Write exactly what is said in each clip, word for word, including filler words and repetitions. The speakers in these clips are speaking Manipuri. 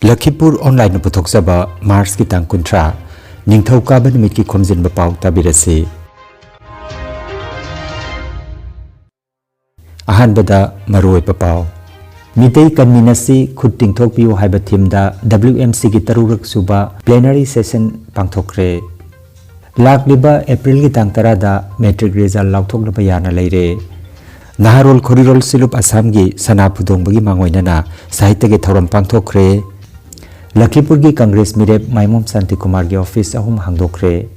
ꯂꯈꯤꯄꯨꯔ ꯑꯣꯟꯂꯥꯏꯟꯅ ꯄꯨꯊꯣꯛꯆꯕ ꯃꯥꯔꯆꯀꯤ ꯇꯥꯡ ꯀꯨꯟꯊ꯭ꯔꯥ, ꯅꯤꯡꯊꯧꯀꯥꯕ ꯅꯨꯃꯤꯠꯀꯤ ꯈꯣꯝꯖꯤꯟꯕ ꯄꯥꯎ ꯇꯥꯕꯤꯔꯁꯤ꯫ ꯑꯍꯥꯟꯕꯗ ꯃꯔꯨꯑꯣꯏꯕ ꯄꯥꯎ꯫ ꯃꯤꯇꯩ ꯀꯟꯃꯤꯟꯅꯁꯤ, ꯈꯨꯠ ꯇꯤꯡꯊꯣꯛꯄꯤꯌꯨ ꯍꯥꯏꯕ ꯊꯤꯝꯗ ꯗꯕ꯭ꯂꯤꯎ ꯑꯦꯝ ꯁꯤꯒꯤ ꯇꯔꯨꯛꯔꯛ ꯁꯨꯕ ꯄ꯭ꯂꯦꯅꯔꯤ ꯁꯦꯁꯟ ꯄꯥꯡꯊꯣꯛꯈ꯭ꯔꯦ꯫ ꯂꯥꯛꯂꯤꯕ ꯑꯦꯄ꯭ꯔꯤꯜꯒꯤ ꯇꯥꯡ ꯇꯔꯥꯗ ꯃꯦꯇ꯭ꯔꯤꯛ ꯔꯤꯖꯜ ꯂꯥꯎꯊꯣꯛꯅꯕ ꯌꯥꯅ ꯂꯩꯔꯦ꯫ ꯅꯍꯥꯔꯣꯜ ꯈꯣꯔꯤꯔꯣꯜ ꯁꯤꯂꯨꯞ ꯑꯁꯥꯝꯒꯤ ꯁꯅꯥ ꯐꯨꯗꯣꯡꯕꯒꯤ ꯃꯥꯡꯑꯣꯏꯅꯅ ꯁꯥꯍꯤꯇ꯭ꯌꯒꯤ ꯊꯧꯔꯝ ꯄꯥꯡꯊꯣꯛꯈ꯭ꯔꯦ꯫ ꯂꯈꯤꯄꯨꯔꯒꯤ ꯀꯪꯒ꯭ꯔꯦꯁ ꯃꯤꯔꯦꯞ ꯃꯥꯏꯃꯣꯝ ꯁꯥꯟꯇꯤꯀꯨꯃꯥꯔꯒꯤ ꯑꯣꯐꯤꯁ ꯑꯍꯨꯝ ꯍꯥꯡꯗꯣꯛꯈ꯭ꯔꯦ꯫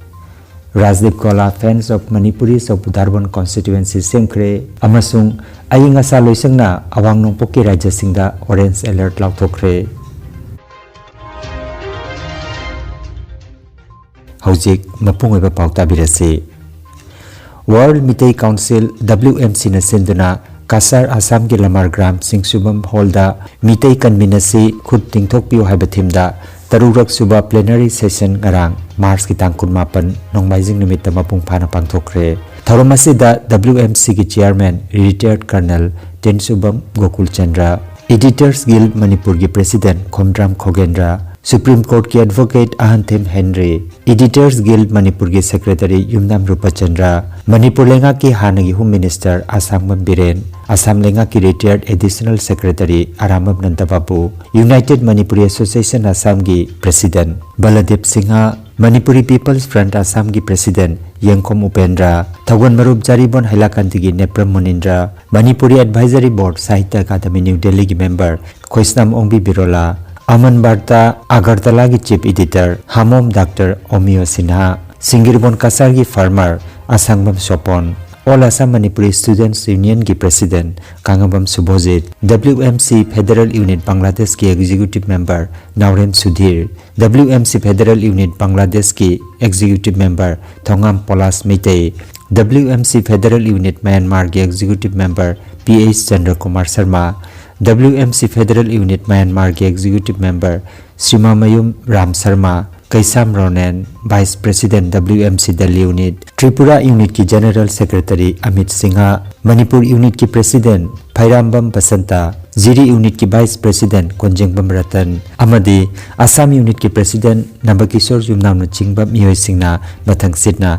Rajdeep Kola Friends of Manipuris of Darbon Constituency ꯁꯦꯝꯈ꯭ꯔꯦ ꯑꯃꯁꯨꯡ ꯑꯏꯪ ꯑꯁꯥ ꯂꯣꯏꯁꯪꯅ ꯑꯋꯥꯡ ꯅꯣꯡꯄꯣꯛꯀꯤ ꯔꯥꯖ꯭ꯌꯁꯤꯡꯗ ꯑꯣꯔꯦꯟꯖ ꯑꯦꯂꯔꯠ ꯂꯥꯎꯊꯣꯛꯈ꯭ꯔꯦ꯫ ꯍꯧꯖꯤꯛ ꯃꯄꯨꯡ ꯑꯣꯏꯕ ꯄꯥꯎ ꯇꯥꯕꯤꯔꯁꯤ꯫ World Meitei council, W M ꯁꯤꯅ ꯁꯤꯟꯗꯨꯅ ꯀꯁꯥꯔ ꯑꯁꯥꯝꯒꯤ ꯂꯃꯥꯔ ꯒ꯭ꯔꯥꯝ ꯁꯤꯡꯁꯨꯕꯝ ꯍꯣꯜꯗ ꯃꯤꯇꯩ ꯀꯟꯃꯤꯟꯅꯁꯤ, ꯈꯨꯠ ꯇꯤꯡꯊꯣꯛꯄꯤꯌꯨ ꯍꯥꯏꯕ ꯊꯤꯝꯗ ꯇꯔꯨꯛꯔꯛ ꯁꯨꯕ ꯄ꯭ꯂꯦꯅꯔꯤ ꯁꯦꯁꯟ ꯉꯔꯥꯡ ꯃꯥꯔꯆꯀꯤ ꯇꯥꯡ ꯀꯨꯟꯃꯥꯄꯟ ꯅꯣꯡꯃꯥꯏꯖꯤꯡ ꯅꯨꯃꯤꯠꯇ ꯃꯄꯨꯡ ꯐꯥꯅ ꯄꯥꯡꯊꯣꯛꯈ꯭ꯔꯦ꯫ ꯊꯧꯔꯝ ꯑꯁꯤꯗ ꯗꯕ꯭ꯂꯤꯎ ꯑꯦꯝ ꯁꯤꯒꯤ chairman retired colonel Tensubam Gokul Chandra, Editors Guild ꯃꯅꯤꯄꯨꯔꯒꯤ ꯄ꯭ꯔꯦꯁꯤꯗꯦꯟꯠ ꯈꯣꯝꯗ꯭ꯔꯥꯝ ꯈꯣꯒꯦꯟꯗ꯭ꯔ, ꯁꯨꯄ꯭ꯔꯤꯝ ꯀꯣꯔꯠꯀꯤ advocate Ahanthem Henry, Editors Guild ꯃꯅꯤꯄꯨꯔꯒꯤ ꯁꯦꯀ꯭ꯔꯦꯇꯔꯤ ꯌꯨꯝꯅꯥꯝ ꯔꯨꯄꯆꯟꯗ꯭ꯔ, ꯃꯅꯤꯄꯨꯔ ꯂꯩꯉꯥꯛꯀꯤ ꯍꯥꯟꯅꯒꯤ ꯍꯣꯝ ꯃꯤꯅꯤꯁꯇꯔ ꯑꯁꯥꯡꯕꯝ ꯕꯤꯔꯦꯟ, ꯑꯁꯥꯝ ꯂꯩꯉꯥꯛꯀꯤ retired additional secretary Arambam Nandababu, united Manipuri association ꯑꯁꯥꯝꯒꯤ president Baldev Singh, Manipuri people's front ꯑꯁꯥꯝꯒꯤ ꯄ꯭ꯔꯦꯁꯤꯗꯦꯟꯠ ꯌꯦꯡꯈꯣꯝ ꯎꯄꯦꯟꯗ꯭ꯔ, ꯊꯧꯒꯜ ꯃꯔꯨꯞ ꯖꯥꯔꯤꯕꯣꯟ ꯍꯩꯂꯥꯀꯥꯟꯗꯤꯒꯤ Nepram Munindra, Manipuri advisory board Sahitya Akademi new ꯗꯦꯜꯂꯤꯒꯤ ꯃꯦꯝꯕꯔ ꯈꯣꯏꯁꯅꯥꯝ ꯑꯣꯡꯕꯤ ꯕꯤꯔꯣꯂꯥ, ꯑꯃꯟ ꯕꯥꯔꯇꯥ ꯑꯒꯔꯇꯂꯥꯒꯤ chief editor Hamom doctor Omiyo Sinha, ꯁꯤꯡꯒꯤꯔꯕꯣꯟ ꯀꯁꯥꯔꯒꯤ farmer Asangbam Sopon, all Assam Manipuri students ꯌꯨꯅꯤꯌꯟꯒꯤ president Kangabam Subhojit, W M C federal unit ꯕꯪꯒ꯭ꯂꯥꯗꯦꯁꯀꯤ executive member Naorem Sudhir, W M C federal unit ꯕꯪꯒ꯭ꯂꯥꯗꯦꯁꯀꯤ executive member Thongam Polash Meitei, W M C federal unit ꯃ꯭ꯌꯥꯟꯃꯥꯔꯒꯤ executive member P H Chandrakumar Sharma, W M C federal unit ꯃ꯭ꯌꯥꯟꯃꯥꯔꯒꯤ ꯑꯦꯛꯖꯤꯀ꯭ꯌꯨꯇꯤꯚ ꯃꯦꯝꯕꯔ ꯁ꯭ꯔꯤꯃꯥꯃꯌꯨꯝ Ram Sharma, Keisham Ronen, vice president W M C Delhi unit, Tripura ꯌꯨꯅꯤꯠꯀꯤ ꯖꯦꯅꯔꯦꯜ ꯁꯦꯀ꯭ꯔꯦꯇꯔꯤ ꯑꯃꯤꯠ ꯁꯤꯡꯍ, ꯃꯅꯤꯄꯨꯔ ꯌꯨꯅꯤꯠꯀꯤ ꯄ꯭ꯔꯦꯁꯤꯗꯦꯟꯠ ꯐꯩꯔꯥꯝꯕꯝ ꯕꯁꯟꯇ, ꯖꯤꯔꯤ ꯌꯨꯅꯤꯠꯀꯤ ꯚꯥꯏꯁ ꯄ꯭ꯔꯦꯁꯤꯗꯦꯟꯠ ꯀꯣꯟꯖꯦꯡꯕꯝ ꯔꯇꯟ ꯑꯃꯗꯤ ꯑꯁꯥꯝ ꯌꯨꯅꯤꯠꯀꯤ ꯄ꯭ꯔꯦꯁꯤꯗꯦꯟꯠ ꯅꯕꯀꯤꯁꯣꯔ ꯌꯨꯝꯅꯥꯝꯅꯆꯤꯡꯕ ꯃꯤꯑꯣꯏꯁꯤꯡꯅ ꯃꯊꯪꯁꯤꯠꯅ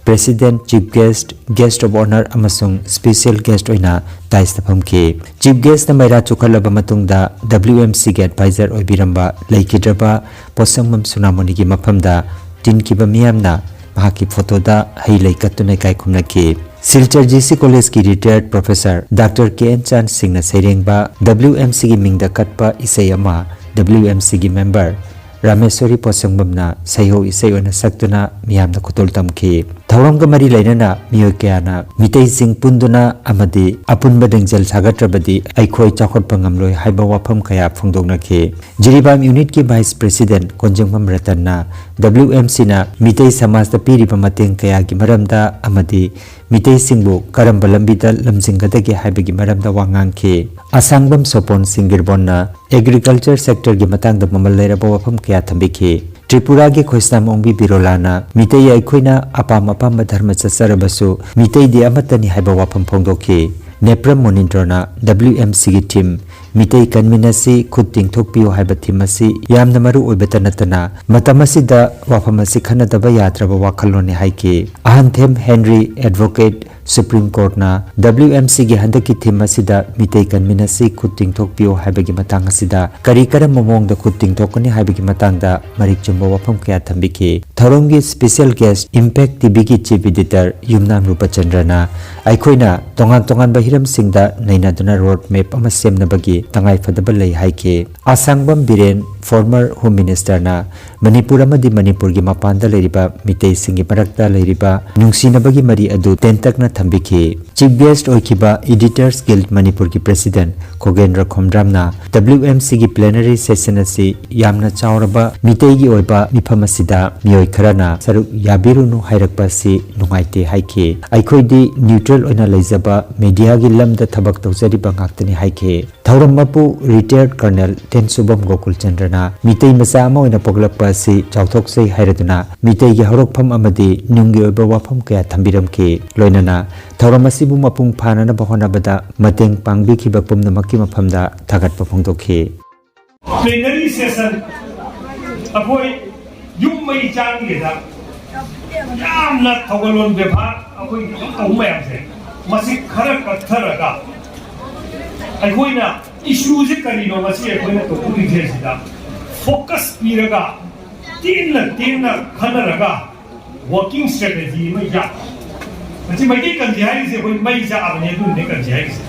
president, chief guest, guest of honour ꯑꯃꯁꯨꯡ ꯁ꯭ꯄꯦꯁꯤꯌꯦꯜ ꯒꯦꯁ꯭ꯠ ꯑꯣꯏꯅ ꯗꯥꯏꯁꯇ ꯐꯝꯈꯤ꯫ ꯆꯤꯐ ꯒꯦꯁ꯭ꯠꯅ ꯃꯩꯔꯥ ꯆꯨꯈꯠꯂꯕ ꯃꯇꯨꯡꯗ ꯗꯕ꯭ꯂꯤꯌꯨ ꯑꯦꯝ ꯁꯤꯒꯤ ꯑꯦꯗꯚꯥꯏꯖꯔ ꯑꯣꯏꯕꯤꯔꯝꯕ ꯂꯩꯈꯤꯗ꯭ꯔꯕ ꯄꯣꯠꯁꯪꯕꯝ ꯁꯨꯅꯥꯃꯣꯅꯤꯒꯤ ꯃꯐꯝꯗ ꯇꯤꯟꯈꯤꯕ ꯃꯤꯌꯥꯝꯅ ꯃꯍꯥꯛꯀꯤ ꯐꯣꯇꯣꯗ ꯍꯩ ꯂꯩ ꯀꯠꯇꯨꯅ ꯏꯀꯥꯏ ꯈꯨꯝꯅꯈꯤ꯫ ꯁꯤꯜꯆꯔ ꯖꯤ ꯁꯤ ꯀꯣꯂꯦꯖꯀꯤ ꯔꯤꯇꯥꯌꯔꯗ ꯄ꯭ꯔꯣꯐꯦꯁꯔ ꯗꯥꯛꯇꯔ ꯀꯦ ꯑꯦꯟ ꯆꯥꯟ ꯁꯤꯡꯅ ꯁꯩꯔꯦꯡꯕ ꯗꯕ꯭ꯂꯤꯌꯨ ꯑꯦꯝ ꯁꯤꯒꯤ ꯃꯤꯡꯗ ꯀꯠꯄ ꯏꯁꯩ ꯑꯃ ꯗꯕ꯭ꯂꯤꯌꯨ ꯑꯦꯝ ꯁꯤꯒꯤ ꯃꯦꯝꯕꯔ ꯔꯥꯃꯦꯁꯣꯔꯤ ꯄꯣꯠꯁꯪꯕꯝꯅ ꯁꯩꯍꯧ ꯏꯁꯩ ꯑꯣꯏꯅ ꯁꯛꯇꯨꯅ ꯃꯤꯌꯥꯝꯗ ꯈꯨꯗꯣꯜ ꯇꯝꯈꯤ꯫ ꯊꯧꯔꯝꯒ ꯃꯔꯤ ꯂꯩꯅꯅ ꯃꯤꯑꯣꯏ ꯀꯌꯥꯅ ꯃꯤꯇꯩꯁꯤꯡ ꯄꯨꯟꯗꯨꯅ ꯑꯃꯗꯤ ꯑꯄꯨꯟꯕ ꯂꯤꯡꯖꯦꯜ ꯁꯥꯒꯠꯇ꯭ꯔꯕꯗꯤ ꯑꯩꯈꯣꯏ ꯆꯥꯎꯈꯠꯄ ꯉꯝꯂꯣꯏ ꯍꯥꯏꯕ ꯋꯥꯐꯝ ꯀꯌꯥ ꯐꯣꯡꯗꯣꯛꯅꯈꯤ꯫ ꯖꯤꯔꯤꯕꯥꯝ ꯌꯨꯅꯤꯠꯀꯤ ꯚꯥꯏꯁ ꯄ꯭ꯔꯦꯁꯤꯗꯦꯟꯠ ꯀꯣꯟꯖꯦꯡꯕꯝ ꯔꯇꯟꯅ ꯗꯕ꯭ꯂꯤꯌꯨ ꯑꯦꯝ ꯁꯤꯅ ꯃꯤꯇꯩ ꯁꯃꯥꯖꯇ ꯄꯤꯔꯤꯕ ꯃꯇꯦꯡ ꯀꯌꯥꯒꯤ ꯃꯔꯝꯗ ꯑꯃꯗꯤ ꯃꯤꯇꯩꯁꯤꯡꯕꯨ ꯀꯔꯝꯕ ꯂꯝꯕꯤꯗ ꯂꯝꯖꯤꯡꯒꯗꯒꯦ ꯍꯥꯏꯕꯒꯤ ꯃꯔꯝꯗ ꯋꯥ ꯉꯥꯡꯈꯤ꯫ ꯑꯁꯥꯡꯕꯝ ꯁꯣꯄꯣꯟ ꯁꯤꯡꯒꯤꯔꯕꯣꯟꯅ ꯑꯦꯒ꯭ꯔꯤꯀꯜꯆꯔ ꯁꯦꯛꯇꯔꯒꯤ ꯃꯇꯥꯡꯗ ꯃꯃꯜ ꯂꯩꯔꯕ ꯋꯥꯐꯝ ꯀꯌꯥ ꯊꯝꯕꯤꯈꯤ꯫ ꯇ꯭ꯔꯤꯄꯨꯔꯥꯒꯤ ꯈꯣꯏꯁꯅꯥꯝ ꯑꯣꯡꯕꯤ ꯕꯤꯔꯣꯂꯥꯅ ꯃꯤꯇꯩ ꯑꯩꯈꯣꯏꯅ ꯑꯄꯥꯝ ꯑꯄꯥꯝꯕ ꯙꯔꯃ ꯆꯠꯆꯔꯕꯁꯨ ꯃꯤꯇꯩꯗꯤ ꯑꯃꯠꯇꯅꯤ ꯍꯥꯏꯕ ꯋꯥꯐꯝ ꯐꯣꯡꯗꯣꯛꯈꯤ꯫ ꯅꯦꯄ꯭ꯔꯝ ꯃꯣꯅꯤꯟꯗ꯭ꯔꯣꯅ ꯗꯕ꯭ꯂꯤꯌꯨ ꯑꯦꯝ ꯁꯤꯒꯤ ꯊꯤꯝ ꯃꯤꯇꯩ ꯀꯟꯃꯤꯟꯅꯁꯤ, ꯈꯨꯠ ꯇꯤꯡꯊꯣꯛꯄꯤꯌꯨ ꯍꯥꯏꯕ ꯊꯤꯝ ꯑꯁꯤ ꯌꯥꯝꯅ ꯃꯔꯨ ꯑꯣꯏꯕꯇ ꯅꯠꯇꯅ ꯃꯇꯝ ꯑꯁꯤꯗ ꯋꯥꯐꯝ ꯑꯁꯤ ꯈꯟꯅꯗꯕ ꯌꯥꯗ꯭ꯔꯕ ꯋꯥꯈꯜꯂꯣꯟꯅꯤ ꯍꯥꯏꯈꯤ꯫ ꯑꯍꯟꯊꯦꯝ ꯍꯦꯟꯔꯤ, ꯑꯦꯗꯚꯣꯀꯦꯠ, ꯁꯨꯄ꯭ꯔꯤꯝ ꯀꯣꯔꯠꯅ ꯗꯕ꯭ꯂꯤꯌꯨ ꯑꯦꯝ ꯁꯤꯒꯤ ꯍꯟꯗꯛꯀꯤ ꯊꯤꯝ ꯑꯁꯤꯗ ꯃꯤꯇꯩ ꯀꯟꯃꯤꯟꯅꯁꯤ, ꯈꯨꯠ ꯇꯤꯡꯊꯣꯛꯄꯤꯌꯨ ꯍꯥꯏꯕꯒꯤ ꯃꯇꯥꯡ ꯑꯁꯤꯗ ꯀꯔꯤ ꯀꯔꯝꯕ ꯃꯑꯣꯡꯗ ꯈꯨꯠ ꯇꯤꯡꯊꯣꯛꯀꯅꯤ ꯍꯥꯏꯕꯒꯤ ꯃꯇꯥꯡꯗ ꯃꯔꯤꯛ ꯆꯨꯝꯕ ꯋꯥꯐꯝ ꯀꯌꯥ ꯊꯝꯕꯤꯈꯤ꯫ ꯊꯧꯔꯝꯒꯤ ꯁ꯭ꯄꯦꯁꯤꯌꯦꯜ ꯒꯦꯁ꯭ꯠ ꯏꯝꯄꯦꯛ ꯇꯤꯚꯤꯒꯤ ꯆꯤꯐ ꯏꯗꯤꯇꯔ ꯌꯨꯝꯅꯥꯝ ꯔꯨꯄꯆꯟꯗ꯭ꯔꯅ ꯑꯩꯈꯣꯏꯅ ꯇꯣꯉꯥꯟ ꯇꯣꯉꯥꯟꯕ ꯍꯤꯔꯝꯁꯤꯡꯗ ꯅꯩꯅꯗꯨꯅ ꯔꯣꯗ ꯃꯦꯞ ꯑꯃ ꯁꯦꯝꯅꯕꯒꯤ ꯇꯉꯥꯏꯐꯗꯕ ꯂꯩ ꯍꯥꯏꯈꯤ꯫ ꯑꯁꯥꯡꯕꯝ ꯕꯤꯔꯦꯟ, ꯐꯣꯔꯃꯔ ꯍꯣꯝ ꯃꯤꯅꯤꯁꯇꯔꯅ ꯃꯅꯤꯄꯨꯔ ꯑꯃꯗꯤ ꯃꯅꯤꯄꯨꯔꯒꯤ ꯃꯄꯥꯟꯗ ꯂꯩꯔꯤꯕ ꯃꯤꯇꯩꯁꯤꯡꯒꯤ ꯃꯔꯛꯇ ꯂꯩꯔꯤꯕ ꯅꯨꯡꯁꯤꯅꯕꯒꯤ ꯃꯔꯤ ꯑꯗꯨ ꯇꯦꯟꯇꯛꯅ ꯊꯝꯕꯤꯈꯤ꯫ ꯆꯤꯐ ꯒꯦꯁ꯭ꯠ ꯑꯣꯏꯈꯤꯕ ꯏꯗꯤꯇꯔꯁ ꯒꯤꯜꯗ ꯃꯅꯤꯄꯨꯔꯒꯤ ꯄ꯭ꯔꯦꯁꯤꯗꯦꯟꯠ ꯈꯣꯒꯦꯟꯗ꯭ꯔ ꯈꯣꯝꯗ꯭ꯔꯥꯝꯅ ꯗꯕ꯭ꯂꯤꯌꯨ ꯑꯦꯝ ꯁꯤꯒꯤ ꯄ꯭ꯂꯦꯅꯔꯤ ꯁꯦꯁꯟ ꯑꯁꯤ ꯌꯥꯝꯅ ꯆꯥꯎꯔꯕ ꯃꯤꯇꯩꯒꯤ ꯑꯣꯏꯕ ꯃꯤꯐꯝ ꯑꯁꯤꯗ ꯃꯤꯑꯣꯏ ꯈꯔꯅ ꯁꯔꯨꯛ ꯌꯥꯕꯤꯔꯨꯅꯨ ꯍꯥꯏꯔꯛꯄ ꯑꯁꯤ ꯅꯨꯡꯉꯥꯏꯇꯦ ꯍꯥꯏꯈꯤ꯫ ꯑꯩꯈꯣꯏꯗꯤ ꯅ꯭ꯌꯨꯇ꯭ꯔꯦꯜ ꯑꯣꯏꯅ ꯂꯩꯖꯕ ꯃꯤꯗꯤꯌꯥꯒꯤ ꯂꯝꯗ ꯊꯕꯛ ꯇꯧꯖꯔꯤꯕ ꯉꯥꯛꯇꯅꯤ ꯍꯥꯏꯈꯤ꯫ ꯊꯧꯔꯝ ꯃꯄꯨ ꯔꯤꯇꯥꯌꯔꯗ ꯀꯔꯅꯦꯜ ꯇꯦꯟꯁꯨꯕꯝ ꯒꯣꯀꯨꯜꯆꯟꯗ꯭ꯔꯅ ꯃꯤꯇꯩ ꯃꯆꯥ ꯑꯃ ꯑꯣꯏꯅ ꯄꯣꯛꯂꯛꯄ ꯑꯁꯤ ꯆꯥꯎꯊꯣꯛꯆꯩ ꯍꯥꯏꯔꯗꯨꯅ ꯃꯤꯇꯩꯒꯤ ꯍꯧꯔꯛꯐꯝ ꯑꯃꯗꯤ ꯅꯨꯡꯒꯤ ꯑꯣꯏꯕ ꯋꯥꯐꯝ ꯀꯌꯥ ꯊꯝꯕꯤꯔꯝꯈꯤ꯫ ꯂꯣꯏꯅꯅ ꯊꯧꯔꯝ ꯑꯁꯤꯕꯨ ꯃꯄꯨꯡ ꯐꯥꯅꯅꯕ ꯍꯣꯠꯅꯕꯗ ꯃꯇꯦꯡ ꯄꯥꯡꯕꯤꯈꯤꯕ ꯄꯨꯝꯅꯃꯛꯀꯤ ꯃꯐꯝꯗ ꯊꯥꯒꯠꯄ ꯐꯣꯡꯗꯣꯛꯈꯤ꯫ Plenary session ꯑꯩꯈꯣꯏ ꯌꯨꯝ ꯃꯩ ꯆꯥꯡꯒꯦꯗ ꯌꯥꯝꯅ ꯊꯧꯒꯜꯂꯣꯟ ꯕꯦꯕꯥꯔ ꯑꯩꯈꯣꯏꯒꯤ ꯌꯨꯝ ꯇꯧꯕ ꯃꯌꯥꯝꯁꯦ ꯃꯁꯤ ꯈꯔ ꯀꯛꯊꯔꯒ ꯑꯩꯈꯣꯏꯅ ꯏꯁꯨꯁꯦ ꯀꯔꯤꯅꯣ ꯃꯁꯤ ꯑꯩꯈꯣꯏꯅ ꯇꯧꯊꯣꯛꯏꯁꯦ ꯁꯤꯗ focus ꯄꯤꯔꯒ ꯇꯦꯟꯅ ꯇꯦꯟꯅ ꯈꯟꯅꯔꯒ working strategy ꯑꯃ ꯌꯥ ꯃꯁꯤ ꯃꯩꯇꯩ ꯀꯟꯁꯤ ꯍꯥꯏꯔꯤꯁꯦ ꯑꯩꯈꯣꯏ ꯃꯩ ꯆꯥꯕꯅꯦ ꯑꯗꯨꯅꯦ ꯀꯟꯁꯤ ꯍꯥꯏꯔꯤꯁꯦ꯫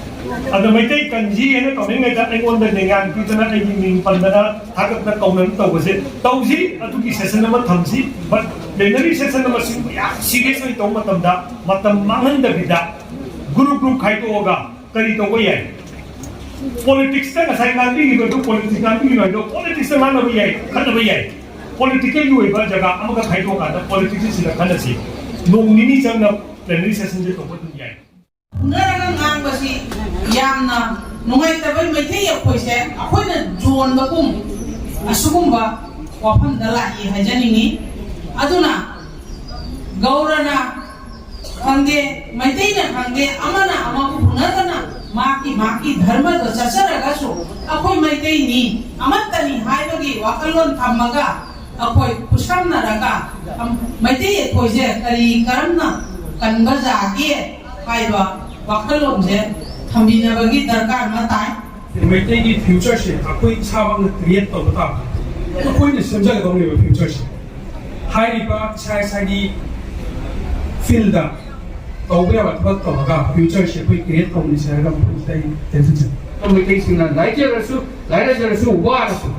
ꯑꯗꯣ ꯃꯩꯇꯩ ꯀꯟꯁꯤ ꯍꯥꯏꯅ ꯇꯧꯔꯤꯉꯩꯗ ꯑꯩꯉꯣꯟꯗ ꯅꯦꯡꯌꯥꯟ ꯄꯤꯗꯅ ꯑꯩꯒꯤ ꯃꯤꯡ ꯄꯟꯗꯅ ꯊꯥꯒꯠꯇꯅ ꯀꯧꯅꯅ ꯇꯧꯕꯁꯦ ꯇꯧꯁꯤ꯫ ꯑꯗꯨꯒꯤ session ꯑꯃ ꯊꯝꯁꯤ꯫ But plenary session ꯑꯃ ꯁꯤꯒꯨꯝꯕ ꯌꯥꯝ serious ꯑꯣꯏꯅ ꯇꯧꯕ ꯃꯇꯝꯗ ꯃꯇꯝ ꯃꯥꯡꯍꯟꯗꯕꯤꯗ group group ꯈꯥꯏꯗꯣꯛꯑꯒ ꯀꯔꯤ ꯇꯧꯕ ꯌꯥꯏ? Politics ꯇ ꯉꯁꯥꯏ ꯉꯥꯡꯕꯤꯈꯤꯕꯗꯣ politics ꯉꯥꯡꯕꯤꯈꯤꯕ ꯍꯥꯏꯗꯣ politics ꯇ ꯉꯥꯡꯅꯕ ꯌꯥꯏ, ꯈꯟꯅꯕ ꯌꯥꯏ꯫ Political ꯒꯤ ꯑꯣꯏꯕ ꯖꯒꯥ ꯑꯃꯒ ꯈꯥꯏꯗꯣꯛꯑꯀꯥꯟꯗ politics ꯁꯤꯗ ꯈꯟꯅꯁꯤ꯫ ꯅꯣꯡ ꯅꯤꯅꯤ ꯆꯪꯅ plenary session ꯁꯦ ꯇꯧꯕ ꯑꯗꯨꯝ ꯌꯥꯏ꯫ ꯍꯨꯟꯅꯔꯒ ꯉꯥꯡꯕꯁꯤ ꯌꯥꯝꯅ ꯅꯨꯡꯉꯥꯏꯇꯕ꯫ ꯃꯩꯇꯩ ꯑꯩꯈꯣꯏꯁꯦ ꯑꯩꯈꯣꯏꯅ ꯌꯣꯟꯕꯒꯨꯝ ꯑꯁꯤꯒꯨꯝꯕ ꯋꯥꯐꯝꯗ ꯂꯥꯛꯏ ꯍꯥꯏꯖꯅꯤꯡꯉꯤ꯫ ꯑꯗꯨꯅ ꯒꯧꯔꯅ ꯈꯪꯗꯦ, ꯃꯩꯇꯩꯅ ꯈꯪꯗꯦ, ꯑꯃꯅ ꯑꯃꯕꯨ ꯍꯨꯟꯅꯗꯅ ꯃꯥꯒꯤ ꯃꯥꯒꯤ ꯙꯔꯃꯗ ꯆꯠꯆꯔꯒꯁꯨ ꯑꯩꯈꯣꯏ ꯃꯩꯇꯩꯅꯤ, ꯑꯃꯠꯇꯅꯤ ꯍꯥꯏꯕꯒꯤ ꯋꯥꯈꯜꯂꯣꯟ ꯊꯝꯃꯒ ꯑꯩꯈꯣꯏ ꯈꯨꯠꯁꯝꯅꯔꯒ ꯃꯩꯇꯩ ꯑꯩꯈꯣꯏꯁꯦ ꯀꯔꯤ ꯀꯔꯝꯅ ꯀꯟꯕ ꯌꯥꯒꯦ ꯍꯥꯏꯕ ꯋꯥꯈꯜꯂꯣꯟꯁꯦ ꯊꯝꯕꯤꯅꯕꯒꯤ ꯗꯔꯀꯥꯔ ꯑꯃ ꯇꯥꯏ꯫ ꯃꯩꯇꯩꯒꯤ future ꯁꯦ ꯑꯩꯈꯣꯏ ꯏꯁꯥꯃꯛꯅ create ꯇꯧꯕ ꯇꯥꯕꯅꯤ꯫ ꯑꯩꯈꯣꯏꯅ ꯁꯦꯝꯖꯒꯗꯧꯅꯦꯕ future ꯁꯦ꯫ ꯍꯥꯏꯔꯤꯕ ꯏꯁꯥ ꯏꯁꯥꯒꯤ field ꯇ ꯇꯧꯕ ꯌꯥꯕ ꯊꯕꯛ ꯇꯧꯔꯒ future ꯁꯦ ꯑꯩꯈꯣꯏ create ꯇꯧꯅꯤꯁꯦ ꯍꯥꯏꯔꯒ ꯃꯐꯝꯁꯤꯗ ꯑꯩ ꯇꯦꯟꯁꯤꯟꯖꯒꯦ꯫ ꯃꯩꯇꯩꯁꯤꯡꯅ ꯂꯥꯏꯖꯔꯁꯨ ꯂꯥꯏꯔꯖꯔꯁꯨ ꯋꯥꯔꯁꯨ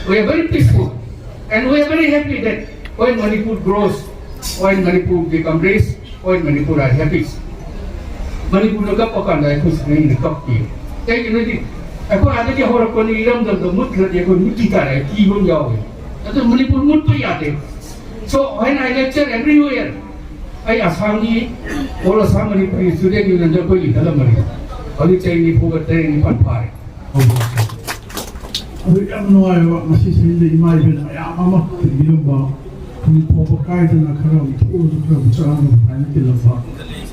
we are very peaceful and we are very happy that when Manipur grows, when Manipur become rich, when Manipur are happy. ꯃꯅꯤꯄꯨꯔꯗ ꯀꯞꯄ ꯀꯥꯟꯗ ꯑꯩꯈꯣꯏ ꯁꯨꯃꯥꯏꯅ ꯀꯞꯇꯦ꯫ ꯀꯩꯒꯤꯅꯣꯗꯤ ꯑꯩꯈꯣꯏ ꯑꯥꯗꯒꯤ ꯍꯧꯔꯛꯄꯅꯤ, ꯏꯔꯝꯗꯝꯗ ꯃꯨꯠꯈ꯭ꯔꯗꯤ ꯑꯩꯈꯣꯏ ꯃꯨꯠꯈꯤ ꯇꯥꯔꯦ ꯀꯤꯕ ꯑꯃ ꯌꯥꯎꯋꯦ꯫ ꯑꯗꯨ ꯃꯅꯤꯄꯨꯔ ꯃꯨꯠꯄ ꯌꯥꯗꯦ꯫ So when I lecture everywhere, ꯑꯩ ꯑꯁꯥꯝꯒꯤ All Assam Manipuri Student Union ꯗ ꯑꯩꯈꯣꯏ ꯂꯤꯡꯈꯠꯂꯝꯕꯅꯤ꯫ ꯍꯧꯖꯤꯛ ꯆꯍꯤ ꯅꯤꯐꯨꯒ ꯇꯔꯦꯠ ꯅꯤꯄꯥꯜ ꯐꯥꯔꯦ꯫ ꯑꯗꯨ ꯌꯥꯝ ꯅꯨꯡꯉꯥꯏꯕ ꯉꯁꯤ ꯁꯤꯗ ꯏꯃꯥ ꯏꯕꯦꯟ ꯃꯌꯥꯝ ꯑꯃ ꯇꯤꯟꯕꯤꯔꯝꯕ ꯄꯨꯛꯅꯤꯡ ꯐꯥꯎꯕ ꯀꯥꯏꯗꯅ ꯈꯔ ꯑꯃ ꯊꯣꯛꯎꯔꯁꯨ ꯈꯔ ꯑꯃ ꯆꯥꯔꯝꯕ ꯍꯥꯏꯅ ꯇꯤꯜꯂꯝꯕ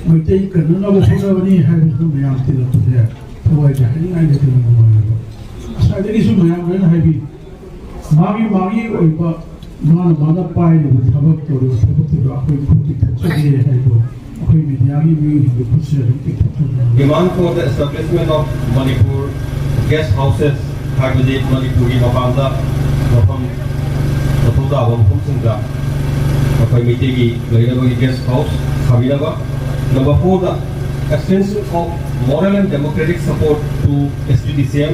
ꯃꯩꯇꯩ ꯀꯟꯅꯅꯕ ꯍꯣꯠꯅꯕꯅꯤ ꯍꯥꯏꯕꯁꯤꯗ ꯃꯌꯥꯝ ꯇꯤꯜꯂꯛꯄꯁꯦ ꯊꯋꯥꯏꯁꯦ ꯍꯥꯏꯅꯤꯡꯉꯥꯏ ꯂꯩꯇꯅ ꯅꯨꯡꯉꯥꯏꯔꯕ꯫ ꯉꯁꯥꯏꯗꯒꯤꯁꯨ ꯃꯌꯥꯝ ꯂꯣꯏꯅ ꯍꯥꯏꯕꯤ꯫ ꯃꯥꯒꯤ ꯃꯥꯒꯤ ꯑꯣꯏꯕ ꯃꯥꯅ ꯃꯥꯅ ꯄꯥꯏꯔꯤꯕ ꯊꯕꯛ ꯇꯧꯔꯤꯕ ꯊꯕꯛꯇꯨꯗ ꯑꯩꯈꯣꯏ ꯈꯨꯠ ꯇꯤꯡꯊꯣꯛꯆꯒꯦ ꯍꯥꯏꯕꯗꯣ ꯑꯩꯈꯣꯏ ꯃꯤꯗꯤꯌꯥꯒꯤ ꯃꯤꯑꯣꯏꯁꯤꯡꯒꯤ ꯈꯨꯠꯁꯤꯗ ꯑꯗꯨꯝ ꯇꯤꯡꯊꯣꯛꯆꯒꯦ꯫ Demand for the establishment of Manipur guest houses ꯍꯥꯏꯕꯗꯤ ꯃꯅꯤꯄꯨꯔꯒꯤ ꯃꯄꯥꯟꯗ ꯃꯐꯝ ꯃꯊꯧ ꯇꯥꯕ ꯃꯐꯝꯁꯤꯡꯗ ꯑꯩꯈꯣꯏ ꯃꯩꯇꯩꯒꯤ ꯂꯩꯅꯕꯒꯤ ꯒꯦꯁ ꯍꯥꯎꯁ ꯁꯥꯕꯤꯅꯕ꯫ Number four ꯗ extension of moral and democratic support to S T D C M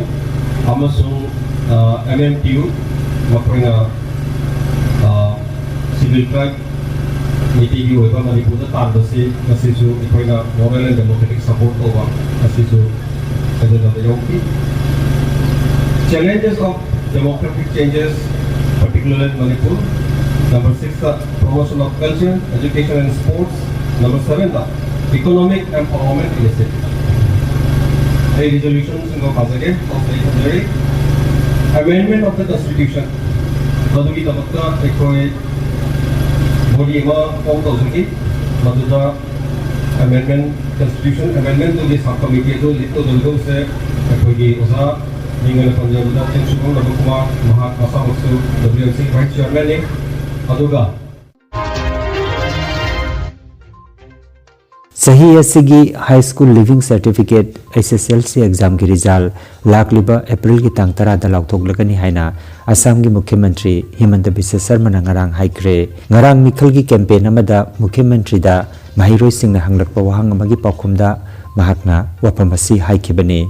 ꯑꯃꯁꯨꯡ ꯑꯦꯝ ꯑꯦꯝ ꯇꯤ ꯌꯨ ꯃꯈꯣꯏꯅ ꯁꯤꯚꯤꯜ ꯇ꯭ꯔꯥꯏꯕ ꯃꯩꯇꯩꯒꯤ ꯑꯣꯏꯕ ꯃꯅꯤꯄꯨꯔꯗ ꯇꯥꯟꯕꯁꯤ ꯃꯁꯤꯁꯨ ꯑꯩꯈꯣꯏꯅ moral and democratic support ꯇꯧꯕ ꯑꯁꯤꯁꯨ ꯊꯥꯖꯅꯕ ꯌꯥꯎꯈꯤ꯫ Challenges of demographic changes, particularly in Manipur. Number six the promotion of culture, education and sports. Number seven the economic empowerment initiative꯫ ꯑꯩ ꯔꯤꯖꯣꯂꯨꯁꯟꯁꯤꯡꯗꯣ ꯄꯥꯖꯒꯦ꯫ Amendment of the Constitution, ꯃꯗꯨꯒꯤꯗꯃꯛꯇ ꯑꯩꯈꯣꯏ ꯕꯣꯗꯤ ꯑꯃ ꯐꯣꯝ ꯇꯧꯖꯈꯤ꯫ ꯃꯗꯨꯗ ꯑꯦꯃꯦꯟꯃꯦꯟ, ꯀꯟꯁꯇꯤꯇ꯭ꯌꯨꯁꯟ ꯑꯦꯃꯦꯟꯃꯦꯟꯗꯨꯒꯤ ꯁꯕ ꯀꯃꯤꯇꯤ ꯑꯗꯨ ꯂꯤꯗ ꯇꯧꯖꯒꯗꯧꯕꯁꯦ ꯑꯩꯈꯣꯏꯒꯤ ꯑꯣꯖꯥ ꯃꯤꯡ ꯑꯣꯏꯅ ꯄꯟꯖꯕꯗ ꯇꯦꯡꯁꯨꯕꯝ ꯔꯕꯤꯀꯨꯃꯥꯔ, ꯃꯍꯥꯛ ꯃꯁꯥꯃꯛꯁꯨ W M C ꯚꯥꯏꯁ ꯆꯤꯌꯔꯃꯦꯟꯅꯤ꯫ ꯑꯗꯨꯒ ꯆꯍꯤ ꯑꯁꯤꯒꯤ high school leaving certificate, H S L C ꯑꯦꯛꯖꯥꯝꯒꯤ ꯔꯤꯖꯜ ꯂꯥꯛꯂꯤꯕ ꯑꯦꯄ꯭ꯔꯤꯜꯒꯤ ꯇꯥꯡ ꯇꯔꯥꯗ ꯂꯥꯎꯊꯣꯛꯂꯒꯅꯤ ꯍꯥꯏꯅ ꯑꯁꯥꯝꯒꯤ ꯃꯨꯈ꯭ꯌ ꯃꯟꯇ꯭ꯔꯤ ꯍꯤꯃꯟꯇ ꯕꯤꯁ꯭ꯋ ꯁꯔꯃꯅ ꯉꯔꯥꯡ ꯍꯥꯏꯈ꯭ꯔꯦ꯫ ꯉꯔꯥꯡ ꯃꯤꯈꯜꯒꯤ ꯀꯦꯝꯄꯦꯟ ꯑꯃꯗ ꯃꯨꯈ꯭ꯌ ꯃꯟꯇ꯭ꯔꯤꯗ ꯃꯍꯩꯔꯣꯏꯁꯤꯡꯅ ꯍꯪꯂꯛꯄ ꯋꯥꯍꯪ ꯑꯃꯒꯤ ꯄꯥꯎꯈꯨꯝꯗ ꯃꯍꯥꯛꯅ ꯋꯥꯐꯝ ꯑꯁꯤ ꯍꯥꯏꯈꯤꯕꯅꯤ꯫